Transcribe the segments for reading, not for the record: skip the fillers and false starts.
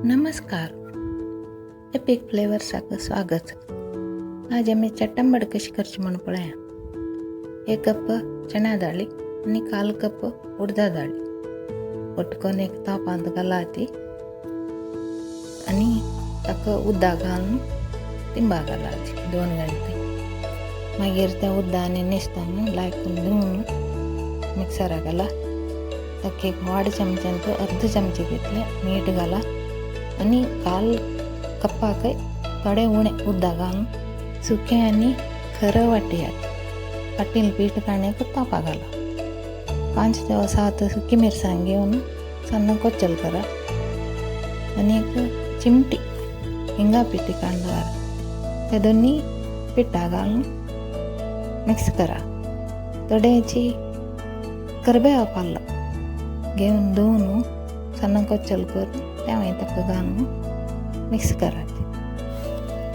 नमस्कार, एपिक फ्लेवर्साक स्वागत. आज आमी चटंबड कशी करची म्हूण पळया. 1 कप चणा दाळी आनी 1/4 कप उडदा दाळी ಒಟ್ಕೊನ್ एक तापांत घालाती आनी ताका उदक घालून तिंबा घालाती 2 घंटे. मागीर त्या उदकांनी न्हिसताना लायकून धुवन मिक्सरा घाला. ताका एक वाड चमच्यान अर्द चमचे घेतले मीठ घाला आनी 1/4 कपाक थोडे उणें उदक घालून सुकें आनी खर वाटयात. पाटील पीठ काडून तापा घाला. 5 ते 7 सुकी मिरसांग घेवन सन्न कोचल करा आनी एक चिमटी हिंगा पिठी काडून दवरा. ते दोनी पिठा घालून मिक्स करा. थोडेची करबेवा पालो घेवन धुवन सन्न कोचल करून तें मागीर ताका घालून मिक्स करात.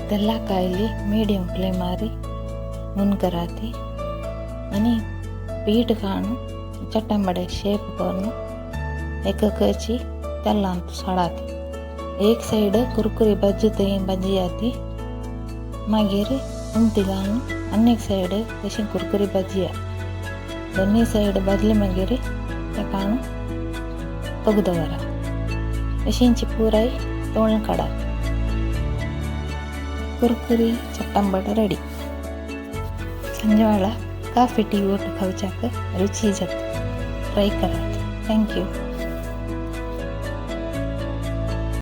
तेलाक आयली मिडियम फ्लेमार हुन करात आनी पीठ काडून चटंबडे शेप करून एक एकची तेलांत सोडात. एक सायड कुरकुरी भाजी थंय भाजी जाती. मागीर उमटी घालून आनी एक सायड तशी कुरकुरी भाजी. दोनूय सायड भाजली मागीर तें काडून तोग दवरा. अशींची पुराय तोळून काडात. कुरकुरी चटंबड रेडी. संजे वेळा काफी टी ओट खावच्याक रुची जाता. ट्राय करात. Thank you.